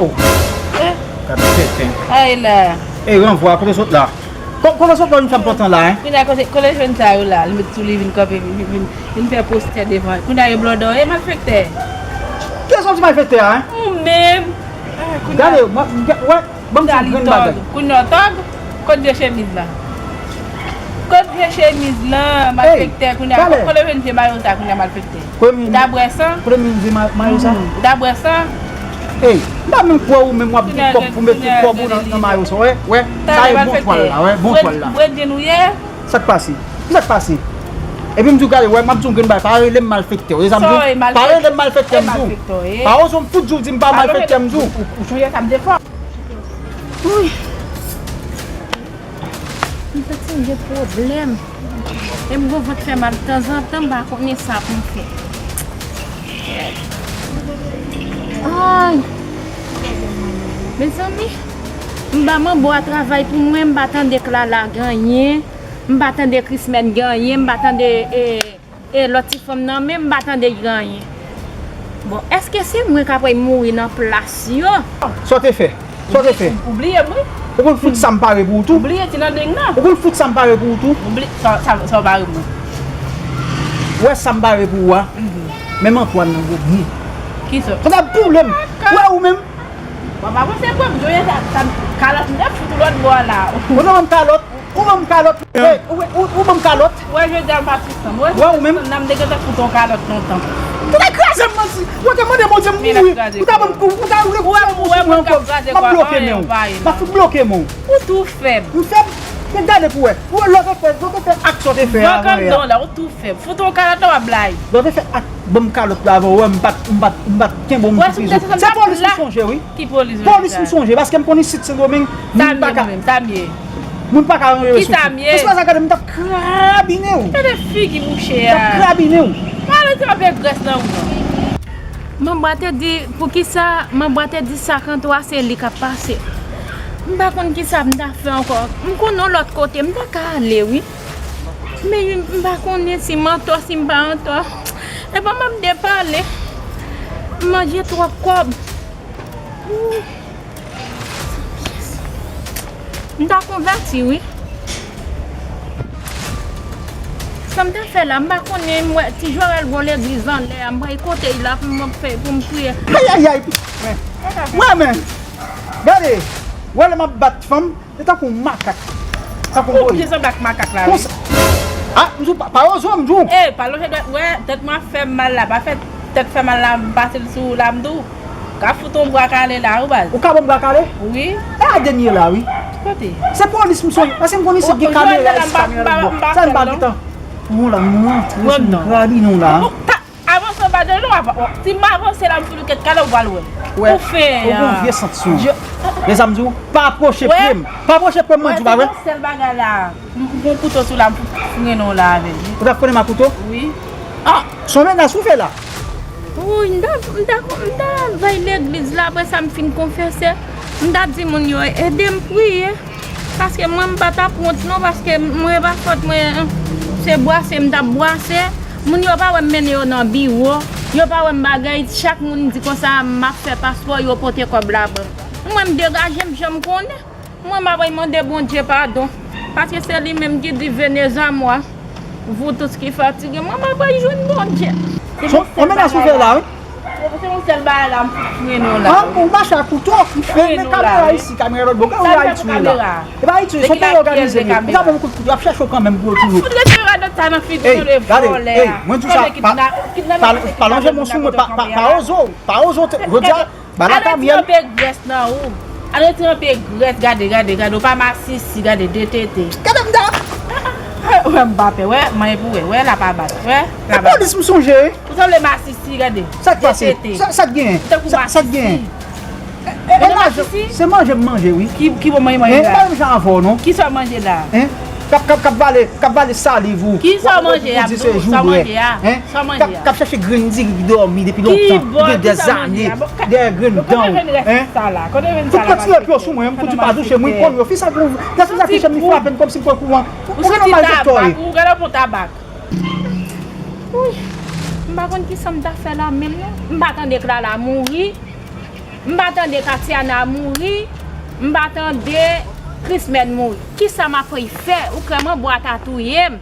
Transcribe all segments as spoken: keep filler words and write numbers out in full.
Eh. Gade tenten. Ay la. Ey, ranvwa, kote sot la? Ko-, kote sot la, yon fanm pantan la, hein? Kounye a, kote, kote jwenn sa yo la? Li met sou li, vin kanpe, vin, vin, vin fè postè devan. Kounye a, yo blòdò, e malfektè. Kiyès w ap di malfektè a, hein? Ou menm. Ah, kounye a. Gade, mwen, mwen, wè, ban m di yon grenn bagay. Kounye a, tòg, kot vye chemiz la? Kot vye chemiz lan, malfektè, kounye a, kote w jwenn vye mayo sa, kounye a, malfektè? Premye, ou ta bwè san? Premye m di ma-, mayo sa. Mhm. Ou ta bwè san? Ey, m pa menm kwè ou menm w ap gen kòb pou mete kòb ou nan, nan mayo sa, wè, wè. Sa e bon twal la, wè, bon twal la. Bredin ou ye? Sa k pase? Sa k pase? Epi m di w gade, wè, m ap di w grenn bagay, pa rele m malfektè, w, e sa m di w, pa rele m malfektè, m di w. Pa oze m fout di w di m pa malfektè, m di w. Ou, ou, ou sonje sa m te fè w? Wi. M santi m gen pwoblèm. E m gon vant fè mal tanzantan, m pa konnen sa pou m fè. Ay! Mezanmi, m ba manbo a travay pou mwen, m pa tande Klala gen anyen, m pa tande Krismèn gen anyen, m pa tande, e, e lòt ti fanm nan menm, m pa tande l gen anyen. Bon, èske se mwen k ap mouri nan plas yo? Sa w te fè? Sa w te fè? Ou bliye m, wi. Ou konn fout sa m pare pou ou tou? Ou bliye ti nan deng nan? Ou konn fout sa m pare pou ou tou? Ou bli-, sa, sa, sa w pare pou mwen? Ou wè sa m pare pou ou a? Mhm. Menm Antwàn nan gwo moun. Kisa? Sa ta boule m. Wè ou menm? W ap avanse pou m, m sa, sa, kalòt m te fout ou lòt bò a la. Ou nan menm kalòt? Ou ban m kalòt. Ey, ou, ou, ou ban m kalòt. Wè, jodi a m pa sou sanm. Wè, ou menm? Nan m te gentan fout yon kalòt lontan. Ou ta kraze m, manti. Ou te mande Bondye m mouri. Ou ta ban m kou, ou ta vle kou sou mwen ankò. M ap bloke men w. M ap fout bloke men w. Ou tou fèb. M fèb? Men gade pou wè. Ou wè lè w te fè, lè w te fè ak sa w te fè avan yè a. Ou tou fèb. Fout yon kalòt la w ap blayi. Lè w te fè ak ban m kalòt la avan, ou wè m pa t, m pa t, m pa t kenbe w m sou prizon. Se polis m sonje, wi. Ki polis? Polis m sonje, paske m konn isit Sendomeng, moun pa ka, moun pa ka ranje resous. Kisa m ye? Espas a gade, m t ap krabinen w. Gade figi mouche a. M t ap krabinen w. Al tranpe grès nan ou non. Manbo a te di, poukisa manbo a te di sa kanto a se li k ap pase. M pa konn kisa m ta fè ankò. M konnen yon lòt kote, m ta ka ale, wi. Men m pa konnen si m antò, si m pa antò. Epa m ap depale. M manje twòp kòb. M ta konvèti, wi. Sa m ta fè la, m pa konnen, m wè ti Jorèl gon legliz anlè a, m pral kote l la pou m fè, pou m priye. Ayayay! Wè men! Gade! Wè lè m ap bat fanm, se tankou yon makak. Tankou yon goyil. Ou byen sanble ak makak la, wi. Konsa. Ah, m di w pa, pa ozo, m di w. Ey, pa lonje dwèt, wè, tèt mwen ap fè m mal la, pa fè tèt fè mal la, m pase l sou ou la, m di w. Ka fout yon bwa kale la, wi, baz. Ou ka ban m bwa kale? Wi. E a dènye la, wi. Kote? Se polis m sonje, paske m konn isit gen kamera isit, kamera lòt bò. Sa m pa gentan. Bon, la, m rantre sou m krabinen w la. Avanse w pa de lwen, si m avanse la, m fout ou kèt kale, ou pral wè. Ou fè, ou gon vye sanksyon. Lè sa m di w, pa apwoche pre m. Pa apwoche pre m, mwen di w pa vre. Wè, se yon sèl bagay la. M, m gon kouto sou la, m fout frennen w la avè l. Ou t ap frennen m ak kouto? Wi. Ah, se yon menas ou fè la? Wi, m ta, m ta, m ta bay legliz la, apre sa m fin konfese. M ta di moun yo ede m priye. Paske mwen m pa t ap wont non, paske mwen pa fòt mwen, se bwase m t ap bwase. Moun yo pa wè m mennen yo nan biwo, yo pa wè m bagay, chak moun di konsa m ap fè paspò, yo pote kòb la ban m. Mwen m degaje m jan m konnen. Mwen m ap mande Bondye padon, paske se li menm ki di venez à moi, vous tous qui fatigués, mwen m ap jwenn Bondye. Se yon menas ou fè la, wi. Se yon sèl bagay la, m fout frennen w la. Ah, ou mache ak kouto, men, men kamera isi, kamera lòt bò, gade ou Ayiti la. E pa Ayiti, se yon peyi òganize, men. Ou ta ban m kout kouto, y ap chèche w kanmenm pou yo touye w. Fout retire radòt sa nan figi w, vòlè a. Ey, gade, ey, mwen di w sa, pa, pa, pa lonje men w sou mwen, pa, pa, pa ozo, pa ozo, jodi a, Ba la kamyèl. Al retire yon pe grès nan ou. Al retire yon pe grès, gade, gade, gade, ou pa masisi, gade, de tete. Gade m da. Wè m pa pè, wè, manyen pou wè, wè la pa bat, wè, la pa bat. Polis m sonje. Ou sanble masisi, gade. Sa k pase? Sa, sa k genyen? Ou tankou masisi. Sa, sa k genyen? E, e, e, se manje m manje, wi. Ki, ki bon manyen manyen la? Hein, m pa menm jan avè w, non. Kisa w manje la? Hein? K ap, k ap, k ap vale, k ap vale saliv ou. Kisa w manje a, Abdou? Sa w manje a? Hein? Sa w manje a? K ap, k ap chèche grenn diri ki dòmi depi lontan, ki gen dèzane dèyè grenn dan w. Hein? Tout pran ti lèp yo sou mwen, m pou di pa touche m, wi, m konn yo. Fi sa gwo, gad fi sa touche m, li frape m kòmsi m pran kouran. Ou se yon malfektè w ye. Ou gade yon tabak. Wi. M pa konn kisa m ta fè la menm non. M pa tande Klala mouri. M pa tande Katiana mouri, m pa tande Krismèn mouri. Kisa m ap fè? Ou kwè manbo a ta touye m?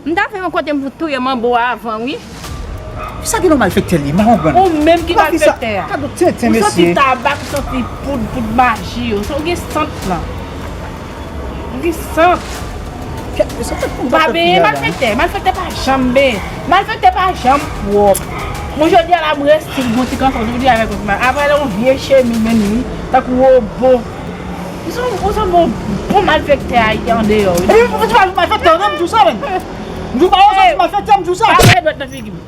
M ta fè yon kote m pou touye manbo a avan, wi. Sa gen nan malfektè li, m pa konprann. Ou menm ki malfektè a. Ou santi tabak, ou santi poud, poud maji yo. Ou gen sant lan. Ou gen sant. Ou pa benyen malfektè. Malfektè pa janm benyen. Malfektè pa janm pwòp. Mwen jodi a la, mwen resi gon ti kanson, jodi avèk yon apre yon vye chemiz menm wi, tankou wobo. Ou se yon, ou se yon bon, bon malfektè Ayiti andeyò wi. Epi ou di malfektè, non, m di w sa menm. M di w pa yon malfektè, m di w sa. Pa mete dwèt nan figi m.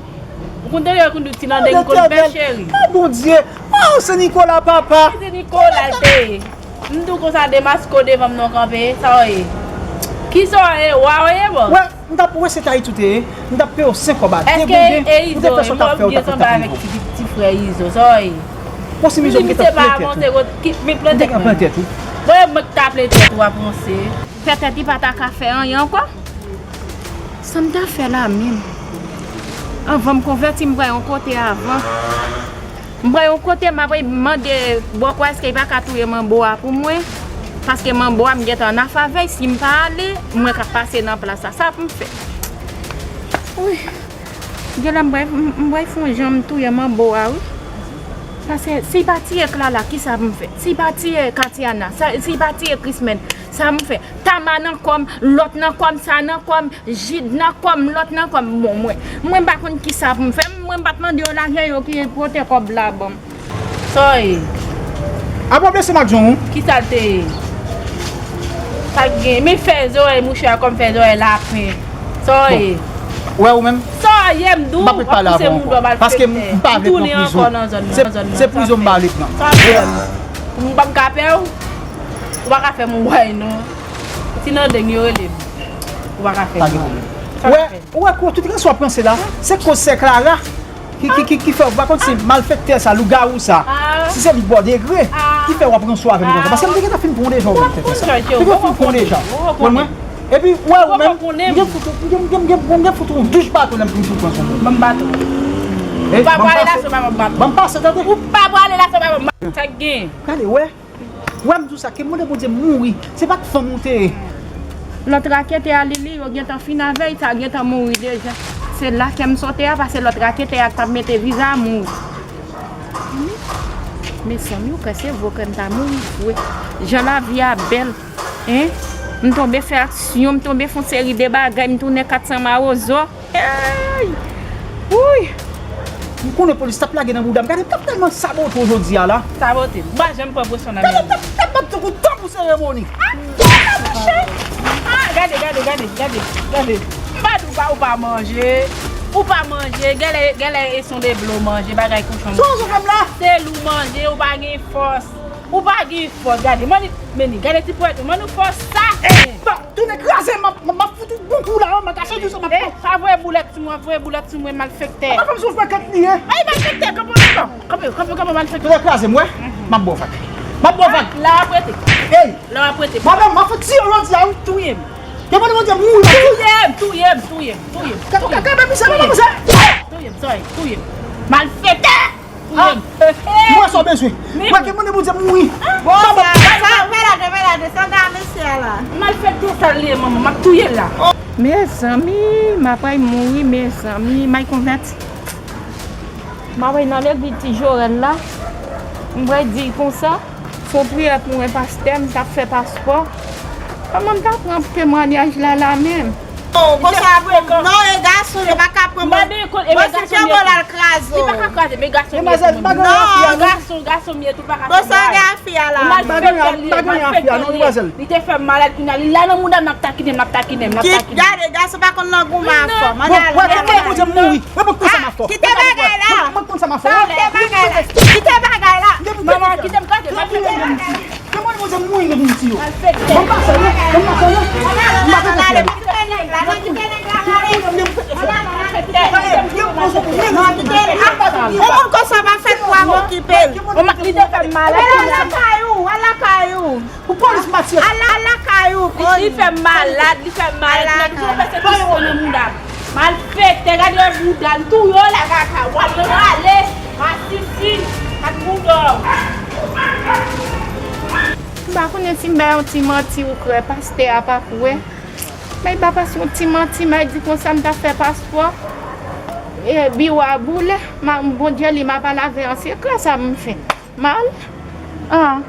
Ou konn tande yo konn di ti nan deng konn pè cheri. Ah, Bondye. Ah, se Nikola papa. Se Nikola l te ye. M di w konsa demaske w devan m non kanpe, sa w ye? Kisa w ye? Wa w ye bon? Wè, m t ap wè se Tayiti w te ye, m t ap peye w senk kòb a debouge, ou te fè sa w t ap fè, ou t ap fè tankou yon vo. Ti, ti frè Izo, sa w ye? Bon, si mizo m gentan plante tou. M te gentan plante tou. Bon, e mwen k ta plante tou, w ap ranse. Fè tèt li pa ta ka fè anyen ankò. Sa m ta fè la menm? Anvan m konvèti, m pran yon kote avan. M pran yon kote, m ap mande bòkò èske li pa ka touye manbo a pou mwen. Paske manbo a m gentan anafè avè l, si m pa ale, mwen k ap pase nan plas la. Sa pou m fè? Wi. Genlè m pral, m, m pral fè yon jan m touye manbo a, wi. Paske si l pa tiye Klala, kisa pou m fè? Si l pa tiye Katiana, sa, si l pa tiye Krismèn, sa pou m fè? Tama nan kò m, lòt nan kò m, sa nan kò m, Jid nan kò m, lòt nan kò m. Bon, mwen, mwen m pa konn kisa pou m fè. Mwen m pa t mande yo lajan, yo ki pote kòb la ban m. Sa w ye? Apa w blese m ak jan w? Kisa l te ye? Sa k gen? Men fè zòrèy mouche a kòm fè zòrèy lapen. Sa w ye? Ou wè ou menm? Sa w ye m di w? M ap ret pale avè w ankò. Paske m, m pa vle pran prizon. Se, se prizon m pa vle pran. Sa w ye? M p ap ka pè w. Ou pa ka fè m wè non. Ti nan deng yo rele m. Ou pa ka fè m wè. Ou wè, ou wè kou tout ransò w ap ranse la, se koz sè Klara ki, ki, ki, ki fè w pa konn si malfektè sa, lougawou sa, si se li k ba w degre, ki fè w ap ranse w avè m konsa. Paske m te gentan fin pran w deja, ou menm tèt sa. M te gentan fin pran w deja. Ou konprann mwen? Epi, ou wè ou menm, m gen fout ou, m gen, m gen, m gen, m gen fout ou douch bato lè m fin fout pran sou moun. Ban m bato. Ou pa prale la, se pa ban m bato. Ban m pase, tande? Ou pa prale la, se pa ban m bato. Sa k gen? Gade, wè. Wè m di w sa, ke mande Bondye m mouri. Se pa t fanm ou te ye. Lòt raketè a Lili, yo gentan fin avè l, sa gentan mouri deja. Se la kè m sote a, paske lòt raketè a k t ap mete viza a mouri. Mezanmi, ou kwè se vo kè m ta mouri vre. Jan lavi a bèl, en? M tonbe fè aksyon, m tonbe fè yon seri de bagay, m tounen kat san mawozo. Ey! Wouy! M konnen polis t ap lage nan bouda m. Gade, m t ap tèlman sabote w jodi a la. Sabote? M pa janm pran presyon nan men w. Gade, m t ap, t ap bat tankou tanbou seremoni. Ah, gade, gade, gade, gade, gade. M pa di w pa, ou pa manje. Ou pa manje. Gèlè, gèlè e son de blo manje, bagay kochon. Sa w fè m la? Se lou manje, ou pa gen fòs. Ou pa gen fòs, gade, mwen li, men li, gade ti pwèt, mwen nou fòs sa. Ey, tounen kraze, m ap, m ap fout ou bon kou la, m ap kache di sa, m ap. Ey, pa voye boulèt sou mwen, voye boulèt sou mwen, malfektè. Apa fè m sou fè kèt li ye? Ey, malfektè, kanpe, kanpe, kanpe, kanpe, malfektè. Tounen kraze m, wè? M ap ba w vag. M ap ba w vag. La w ap rete. Ey. La w ap rete. Mwen menm, m ap fè ti yo jodi a, wi. Touye m. Ke mande Bondye mouri. Touye m, touye m, touye m, touye m. Touye m. Ka, ka, ka, ka, touye m. Touye m, touye m. Malfektè. Ah, mwen sa w bezwen. Mwen ke mande Bondye mouri. Bon, sa, sa, fè la, fè la, desann a mesye a la. Malfektè sa l ye, manman, m ap touye l la. Mezanmi, m ap pral mouri, mezanmi, m al konvèti. M ap al nan legliz Ti Jorèl la. M pral di l konsa, se yon priyè pou mwen, pastè, m t ap fè paspò. Kòman m ta pran temwayaj la, la menm? Oh, konsa pou non, e gason, yo pa ka pran mwen. Bon, si te bon la l kraze w. Li pa ka kraze, men gason m ye tou. Non, gason, gason m ye tou, pa ka fè mal. Konsa gen afè a la. Li te fè m malad kounye a, li la nan mouda m, l ap takinen m, l ap takinen m, l ap takinen m. Gade, gason pa konn nan goumen a fò. Mande al. Kite bagay la. Kite bagay la. Kite bagay la. Manman, kite m kraze, kite m kraze. Ke mande Bondye mouri nan vin ti yo. Ban m pase, non? Ban m pase, non? M pa fè konfyans. Yon moun konsa pa fèt pou al okipe l. Li te fè m malad. Al lakay ou, al lakay ou. Pou polis matye. Al la, al lakay ou. Li fè m malad, li fè m malad. Nèg yo pèse pistol nan mouda m. Malfektè, gade yon bouda l, touye w la kaka, w al rale, asisin, ak bouda w. Bay yon ti manti ou kwè, pastè a pa kwè. Bay ba pastè yon ti manti, bay di konsa m ta fè paspò. E biwo a boule, ma, Bondye li m ap al avè an sekrè sa m fè. Mal. Ah.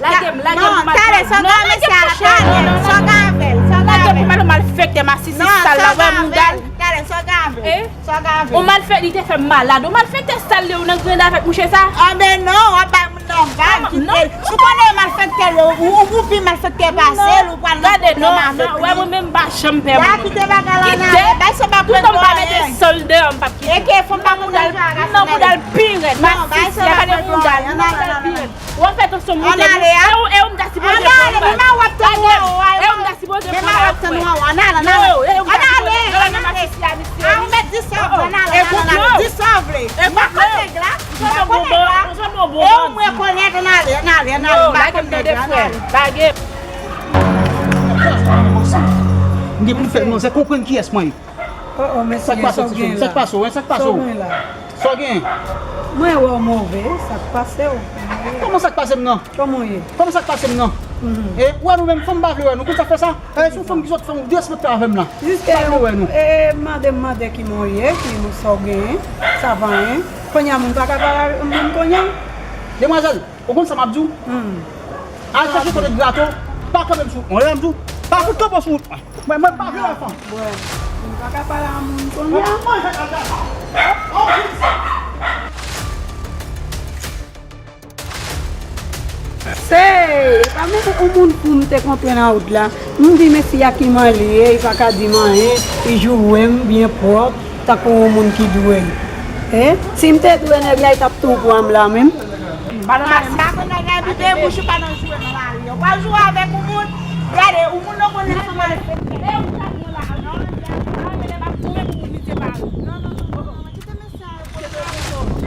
Lage m, lage m, non, tale, sa w gen avè mesye a la, tale, sa w gen avè l, sa w gen avè l. Lage m pou m al, ou malfektè, masisi sal la, wè mouda l. Tale, sa w gen avè l, sa w gen avè l. Ou malfektè, li te fè m malad. Ou malfektè sal li, ou nan grenn avèk mouche sa? Anben non, w ap bay moun nan vag, kite l. Si w konnen malfektè yo, ou, ou pi malfektè pase l, ou pral nan pwoblèm avèk li. Gade non, wè mwen menm m pa janm pè moun. Kite bagay la nan ale, bay sa w pa pran anyen. Toutan m pa mete san l deyò, m p ap kite. E ke fò m pa konn nan bouda l pi rèd, masisi, a gade mouda l, mouda l pi rèd. W ap fè tansyon monte. Ann ale a. E ou, e ou m ta sipoze pran bal. Ann ale, men ma w ap tann wawa. E ou m ta sipoze pran bal frè. Ann ale, ann ale. Ann ale, ann ale. A, ou mèt di sa w vle, ann ale, ann ale, ann ale. Di sa w vle. M pa konn nèg la, m pa konn nèg la. E ou m rekonèt, ann ale, ann ale, ann ale, m pa konn nèg la, ann ale. Lage. M gen pou m fè, non, se konprann kiyès mwen ye. Oh, oh, mesye, sa w gen la? Sa k pase w? Sa k pase w? Sa w gen la? Sa w gen? Mwen wè w move, sa k pase w? Kòman sa k pase m nan? Kòman w ye? Kòman sa k pase m nan? Mhm. E, ou wè nou menm, fanm pa vle wè nou, konn sa k fè sa? E, se yon fanm ki sot fè yon desrespekte avè m la. Jiske pa vle wè nou. E, mande m mande ki moun w ye, ki moun sa w genyen, sa va anyen. Kounye a moun pa ka pale moun kounye a. Demwazèl, ou konn sa m ap di w? Hmm. Al chèche kote grato, pa kanpe m sou wout mwen, w tande m di w? Pa fout kanpe w sou wout mwen. Mwen, mwen pa vle wè fanm. Bwè, m pa ka pale a moun kounye a. Se, e pa menm yon moun pou m te kontre nan wout la. M di mesye a ki man li ye, li pa ka di m anyen, li joure m byen pwòp, tankou yon moun ki dwe. E, si m te dwe nèg la, li t ap tou pran m la menm. M pa nan mari, m pa konn nèg la epi de bouch ou pa nan joure nan mari an. W al joure avèk yon moun, gade, yon moun nan konnen sou mari. E ou t ap mwen la, non, a mwen lè m ap goumen pou moun li separe. Non, non, non, non, non, kite mesye a repoze,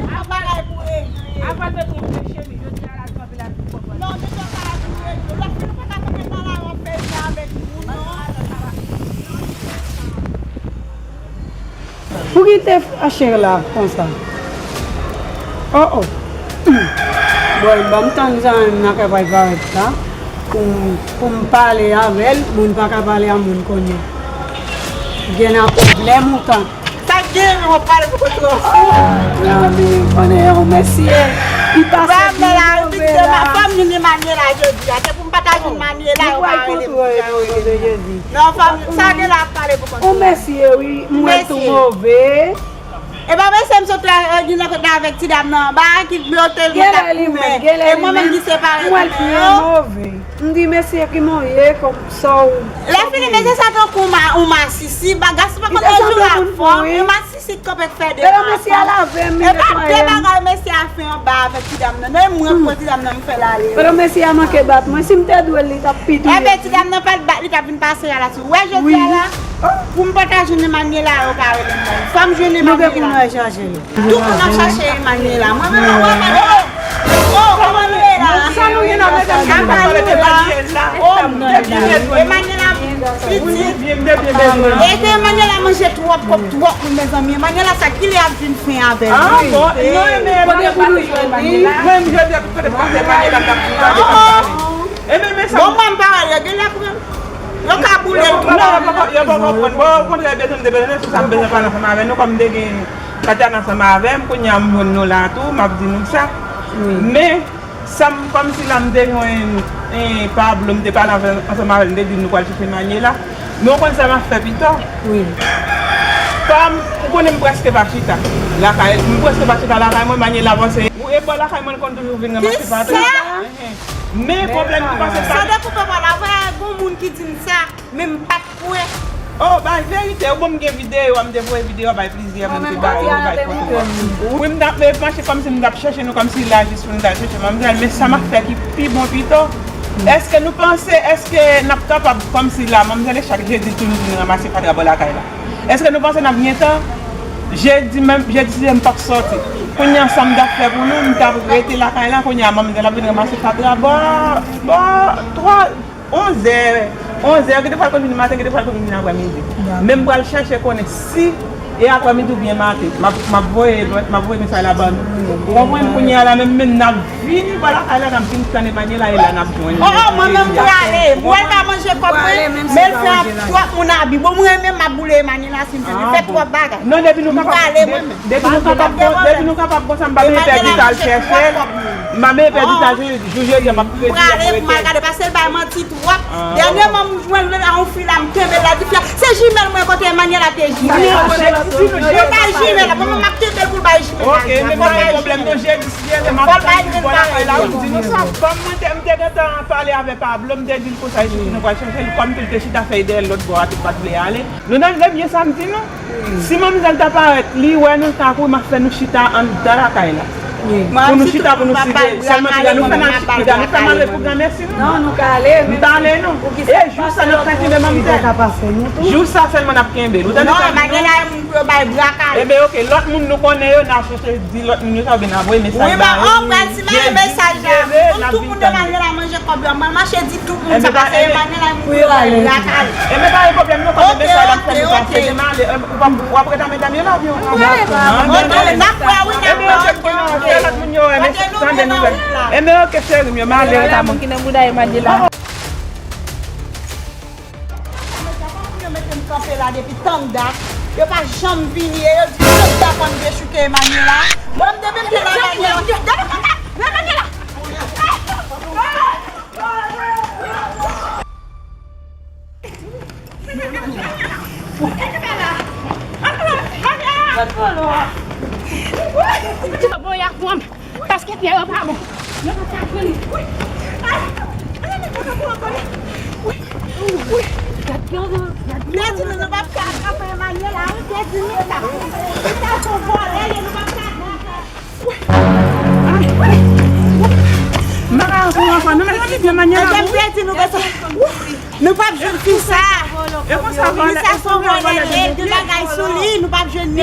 yon bagay pou regle. Apre l mete yon vye chemiz, jodi a la di w anpil a ti pòpòl. Non, jodi a la di w regle. Lòt fè nou pa ka konprann nan la w ap fè sa avèk moun, non. Poukisa w te fache la konsa? Oh, oh. Bon, ban m tann zanmi m nan kè pral parèt la. Pou m, pou m pale avè l, moun pa ka pale a moun kounye a. Gen nan pwoblèm ou tan. Sa k gen, w ap pale pou kont ou. Oh, zanmi, konnen yon mesye, li pase pi move la. Fò m jwenn Emmanuela jodi a. Se pou m pa ta jwenn Emmanuela, yo pa rele m pou sa yo rele m. Non, fò m, sa gen la ap pale pou kont ou. Yon mesye, wi, m wè l tou move. E pa mesye m sot la, eh, di nan kote avèk ti dam nan, ba ki blote l mwen t ap goumen. E mwen menm ki separe goumen yo. M di mesye ki mwen ye, kòm sa w. Lè fini, mesye sa tankou yon ma-, yon masisi, bagas pa konn yon jou la fò, yon masisi k kanpe k fè de afè. E pa de bagay mesye a fè anba avèk ti dam nan. Non, e mwen pran ti dam nan m fè l ale. Pandan mesye a manke bat mwen, si m te dwe l, li t ap pi tou. Enben, ti dam nan pa t bat, li t ap vin pase a la. Ou wè jodi a la, pou m pa ta jwenn Emmanuela, yo pa rele m. Fò m jwenn Emmanuela. Tout moun ap chache Emmanuela. Mwen menm, mwen menm, oh, oh, kòman nou ye la? Sa nou ye la, medam? Kòman nou ye la? Oh, Emmanuela, pitit. E ke Emmanuela manje twòp kòb twòp moun, mezanmi. Emmanuela sa, kilè ap vin fen avè l? Ah, bon, non, e men Emmanuela. Mwen, m jodi a, tout kote m pase, Emmanuela t ap vin pale konsa. E men, men sa. Bon, mwen, m pa wè l, yo genlè pou yo ka boule l tou. Non, yo poko, yo poko konprann. Bon, okontrè, bezwen m te bezwen, se sa m bezwen pale ansanm avè nou, kòm m te gen Tatiana ansanm avè m, kounye a m jwenn nou la tou, m ap di nou sa. Men, sa m, kòmsi la m te jwenn, eh, Pablo, m te pale avè, ansanm avè l, m te di l nou pral chèche Emmanuela. Men ou konn sa m ap fè pito? Wi. Kòm ou konnen m prèske pa chita lakay, m prèske pa chita lakay mwen, Emmanuela panse, ou e bò lakay mwen, l konn toujou vin ranmase fatra. Men pwoblèm ki pase sa. San dekoupe pawòl la, vre, gon moun ki di m sa, men m pa t kwè. Oh, bay verite, ou bon, m gen videyo a, m te voye videyo a bay plizyè moun ki ba yo, bay kote. Wi, m t ap, m mache kòmsi m t ap chèche nou, kòmsi la jis pou nou t al chèche manmzèl, men sa m ap fè ki pi bon pito. Èske nou panse, èske n ap kapab, kòmsi la, manmzèl e chak jedi tou nou vin ranmase fatra bò lakay la? Èske nou panse n ap gen tan? Jedi menm, jedi si m p ap sòti. Kounye a sa m t ap fè pou nou, m t ap rete lakay la, kounye a manmzèl ap vin ranmase fatra bò, bò twa, onzè, onzè, gen de fwa l konn vin maten, gen de fwa l konn vin aprèmidi. Men m pral chèche konnen si E aprè midi oubyen maten, m ap, m ap voye lòt, m ap voye mesaj la ban nou. Ou konprann? Kounye a la menm, menm n ap vini bò lakay la, n ap vin tann Emmanuela, e la n ap jwenn li. Oh, oh, mwen menm m prale. Mwen pa manje kòb mwen, men l fè twòp moun abi. Bon, mwen menm m ap boule Emmanuela si m jwenn li. Fè twòp bagay. Non, depi nou kapab, depi nou kapab, depi nou kapab konsa, m pa bezwen pè di t al chèche l. M pa bezwen pè di t al chèche l. Jou jodi a, m ap kredi, m ap rete. Prale pou m al gade, paske l bay manti twòp. Dènyèman, m jwenn l nan yon fi la, m kenbe l la, di fi a, se jimèl mwen, kote Emmanuela te jimèl. Mwen bay jimèl la, bon, mwen m ap kenbe l pou l bay jimèl la. Ok, men pa gen pwoblèm non, jedi, si Dye vle, m ap tann li bò lakay la, wi, m di nou sa. Kòm mwen te, m te gentan pale avè Pablo, m te di l konsa, jodi nou pral chèche l, kòm tou l te chita fèy dèyè l lòt bò a, tou pa t vle ale. Nou nan, se byen sa m di nou. Si manmzèl ta parèt, li wè nou, ta kouri, m ap fè nou chita anndan lakay la. Pou nou chita, pou nou siveye. Sèlman piga nou fè mal, piga nou fè mal pou granmèsi nou. Non, nou ka ale. Nou ta ale, non. E jou sa n ap fè kenbe manmzèl. Jou sa sèlman n ap kenbe l. Ou tande sa? Non, Emmanuela, e moun pou yo bay bra kale. Enben, ok, lòt moun nou konnen yo, n a chèche di lòt moun yo sa, oubyen n a voye mesaj ba yo. Wi, men an pral simaye mesaj la. Kòm tout moun Emmanuela manje kòb yo, mwen mache di tout moun sa, paske Emmanuela e moun pou yo bay bra kale. Enben, pa gen pwoblèm, non, kòm mesaj la m fè nou pase, demen ale, w ap, w ap ret a medam yo la, oubyen w ap. N ap wè, wi, n ap wè, ok, ok. Enben, ok, kounye a, fè lòt moun yo wè, men tande nouvèl. Enben, ok, cheri m yo, m ale, ret a mwen. Ki nan bouda Emmanuela. Yo mete m kanpe la depi tann dat. Yo pa janm vini. E yo di tann dat pou m dechouke Emmanuela. Mwen, m depi m te la, Emmanuela. Emmanuela! Bon, y a fòm. Paske pyè yo pa bon. Yo pa ka pran li. Wi. Ay! Ay, men mwen pa pran ankò li. Wi. Wi. Gad pyè yo, gad pyè yo. Pyè di nou, nou p ap ka atrape Emmanuela, wi, pyè di nou sa. Li sa se vòlè, li, nou p ap ka atrape. Wi. Ay, wi. M pa ka ankò, ankò. Nou mèt kite Emmanuela. Pyè di nou konsa. Wi. Nou p ap jwenn fi sa. E konsa vòlè, e konsa vòlè, li gen bagay sou li, nou p ap jwenn li.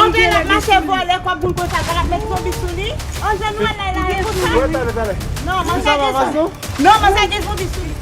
Anjè l ap mache vòlè kòb moun konsa, l ap met zonbi sou li. Anjè nou al la, la, e konsa. Non, manzè gen zonbi. Non, manzè gen zonbi sou li.